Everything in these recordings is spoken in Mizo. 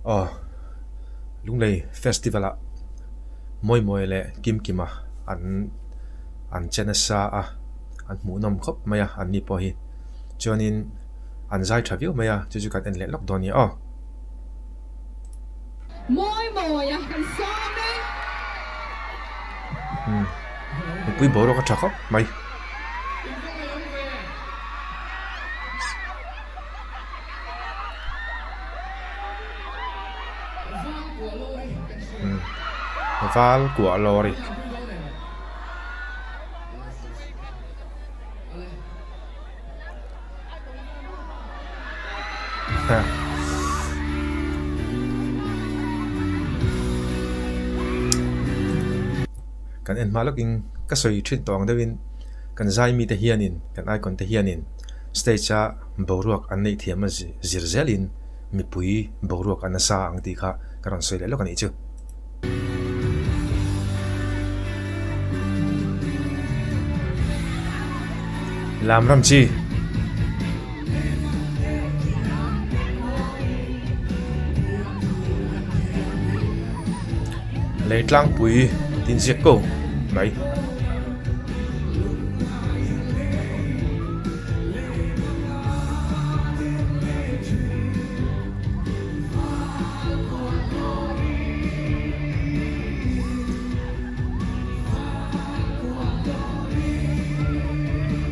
Aw Lunglei festival ah mawi mawi leh kim kim a an an che nasa a an hmuhnawm khawp mai a an ni pawh hi chuanin an zai tha viau mai a chu chu kan en leh lawk dawn a ni aw. Mawi mawi a kan sawm e. Umm mipui boruak a tha khawp mai. Val kuah lawri. Kan en hma lawkin ka sawi thin tawh ang deuhin kan zai mite hianin kan icon te hianin stage a boruak an neih thiam a zir zelin mipui boruak a nasa ang tih kha ka rawn sawi leh lawk a nih chu. Lam ram chi. Lei tlangpui tin ziak ko mai.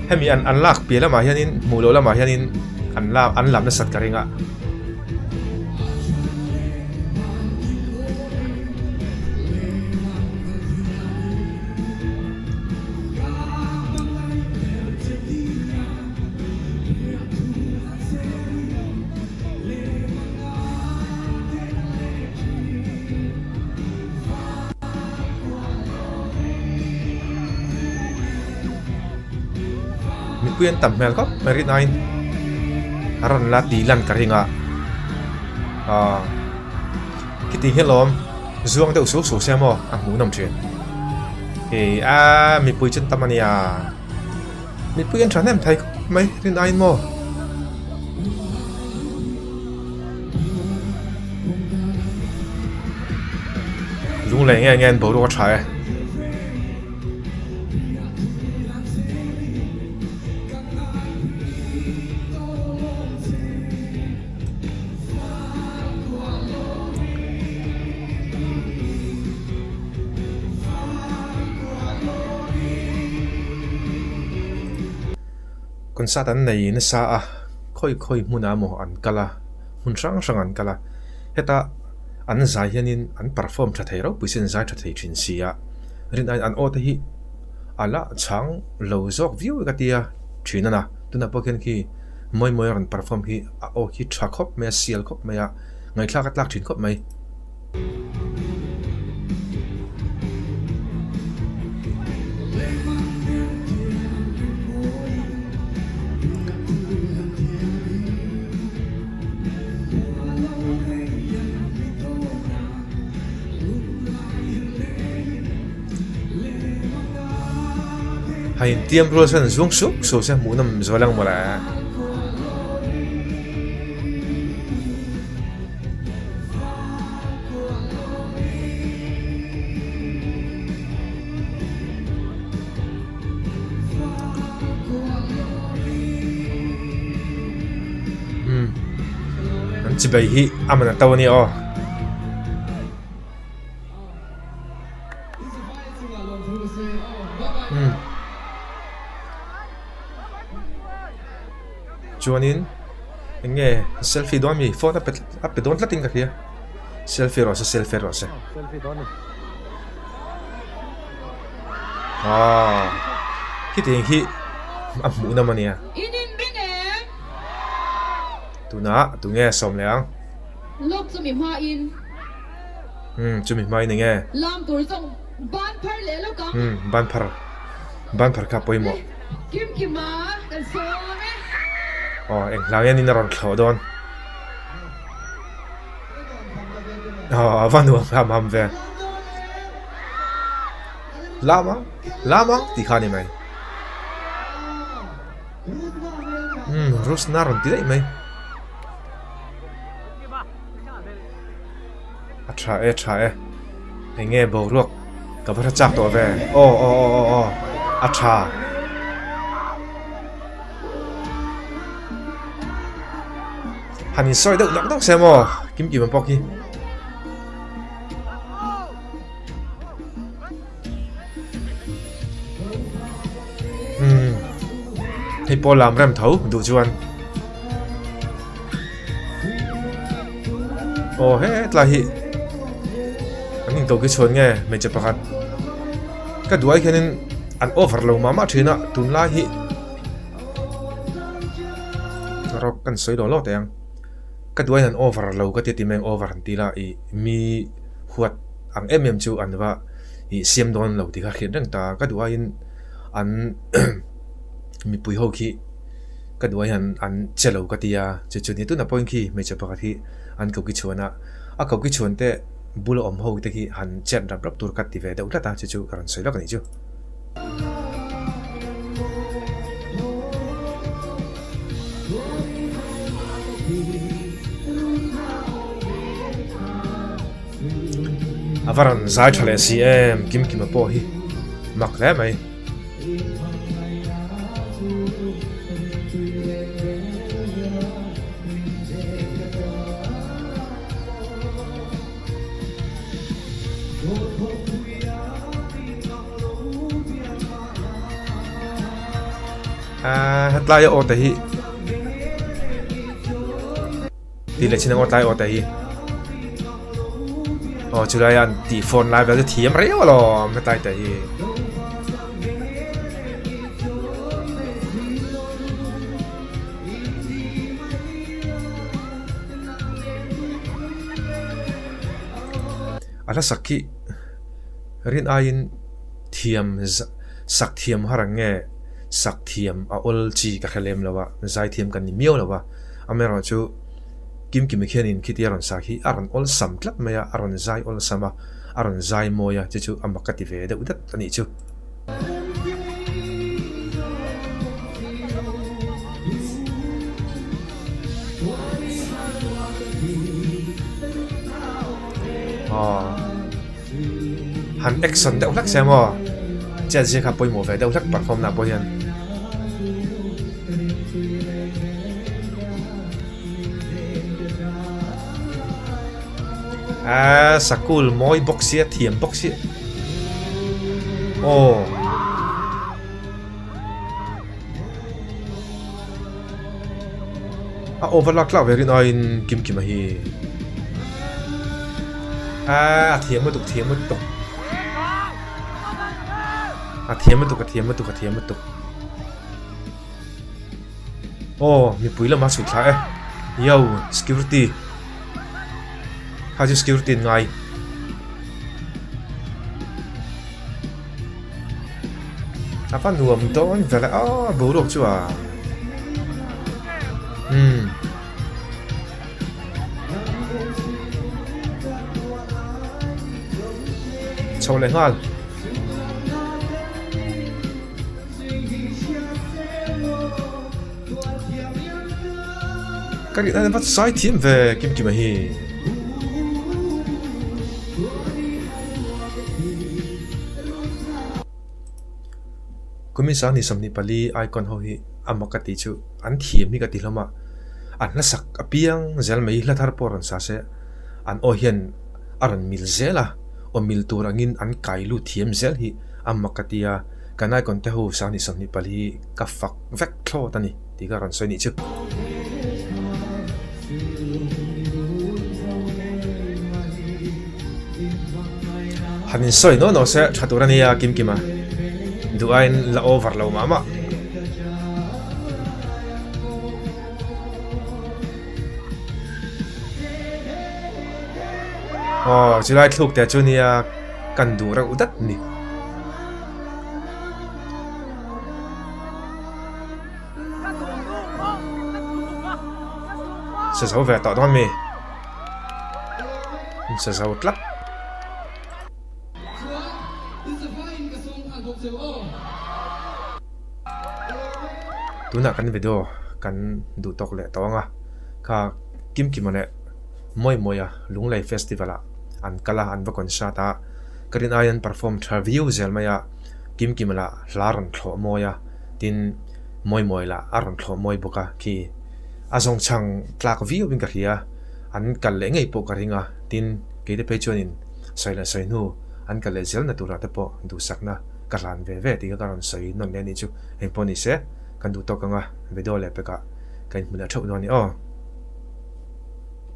Hemi an an lak piah lamah hianin hmuh loh lamah hianin an lak an lam nasat ka ring a. Mipui an tam hmel khawp mai rin aiin a rawn la tih lan ka ring a aaa khiti hi lawm zuang deuh suh suh se maw a hmuh nawm thin hei a mipui chu an tam a nia. Mipui an thahnem thei khawp mai rin aiin maw. Lunglei nge nge an boruak a tha e. Concert an nei nasa a, khawi khawi hmunah emaw an kal a, hmun hrang hrang an kal a, heta an zai hianin an perform tha thei ropui sin zai tha thei thin si a, rin aiin an aw te hi a la chhang lo zawk viau ka tia thin a na, tunah pawh khian khi mawi mawi a rawn perform khi a aw khi tha khawp mai a, sial khawp mai a, ngaihthlak a tlak thin khawp mai. Ha intiam rual chuan zuang suk suk se hmuhnawm zual ang mawle. Umm an chibai hi a man a to a nia aw. Umm chuanin eng nge selfie dawn mi phone a pe a pe dawn tlat in ka hria selfie rawh se selfie rawh se aaa khitiang hi a hmuh nawm a nia tunah tunge sawm leh ang umm chumi hmain eng nge umm ban phar ban phar kha pawimawh aw eng hlang hianin a rawn thlawh dawn aw a va nuam ham ham ve lam ang lam ang tih kha a ni mai umm rusna a rawn ti daih mai. A tha e tha e. Eng nge boruak ka va hre chak tawh ve. Aw aw aw aw aw a tha. Han insawi deuh nawk nawk se maw kim kim ang pawh khi. Umm hei pawh lam rem tho duh chuan aw hetlai hi an in ko khi chhuan nge hmeichhe pakhat ka duai khianin an over lo mah mah thin a tunlai hi rawk kan sawi lo lo teh ang ka duai an over lo ka ti a ti mai ang over an ti la ih mi huat ang em em chu an va ih siam dawn lo tih kha hriat reng ta ka duh aiin an mipui ho khi ka duh aiin an che lo ka ti a chu chu ni tunah pawhin khi hmeichhe pakhat hi an ko ki chhuan a a ko ki chhuan te bula awm ho te khi han chet rap rap tur ka ti ve deuh tlat a chu chu ka rawn sawi lawk a nih chu. A va rawn zai tha leh si em kim kima pawh hi mak hle mai. Aaa hetlai a aw te hi Tih leh chin ang aw tlai aw te hi. Aw chulai an tih phone lai vel chu thiam reuh alawm hetlai te hi. A hla sak khi rin aiin thiam sak thiam har ang nge sak thiam a awl chi ka hre lem lo a zai thiam kan ni miau lo a. Amaherawhchu, Kimkimi khianin khiti a rawn sa khi a rawn awlsam tlat mai a, a rawn zai awlsam a, a rawn zai mawi a, chu chu a mak ka ti ve deuh dat a nih chu. Aw, han action deuh hlek se maw? Chet zia kha pawimawh ve deuh hlek perform na pawh hian. Aaa sakul mawi bawk sia thiam bawk sia aw a overlap tlak ve rin aiin kim kima hi aaa a thiam lutuk thiam lutuk a thiam lutuk a thiam lutuk a thiam lutuk. Aw mipui lama chhuk thla e. Yo security. Kha chu security an ngai. A va nuam dawn vel e aw boruak chu a. Hmm. Chho leh nghal. Ka rin an vat sai thiam ve kim kima hi. Kumin sang ni 24 icon ho hi ama ka ti chu an thiam hi ka ti hlawm a. An hlasak apiang zel mai hla thar pawh rawn sa se an aw hian a rawn mil zel a, aw mil tur angin an kai lut thiam zel hi ama ka ti a. Kan icon te ho sang ni 24 ka fak vek thlawt a ni tih ka rawn sawi nih chu. Han insawi naw naw se tha tur a nia Kim Kima. Duh aiin la over lo mah mah. Aw chulai thluk te chu nia kan duh reuh dat ni. Sa zo ve tawh dawn mi? Sa zo tlat. Tunah kan video kan duh tawk leh tawh ang a, kha Kimkima leh Mawimawia Lunglei Festival ah. an kal a, an va concert a, ka rin aiin an perform tha viau zel mai a, Kim Kim lah hla rawn thlawh mawi a, tin Mawi Mawi lah a rawn thlawh mawi bawk a, khi a zawng chhang tlak viau in ka hria, an kal leh ngei pawh ka ring a, tin kei te phei chuanin sawi leh sawi hnu an kal leh zel na turah te pawh duhsakna ka hlan ve ve tih kha ka rawn sawi nawn leh a nih chu, engpawh ni se kan duh tawk ang a, video leh pekah ka inhmu leh theuh dawn a ni aw.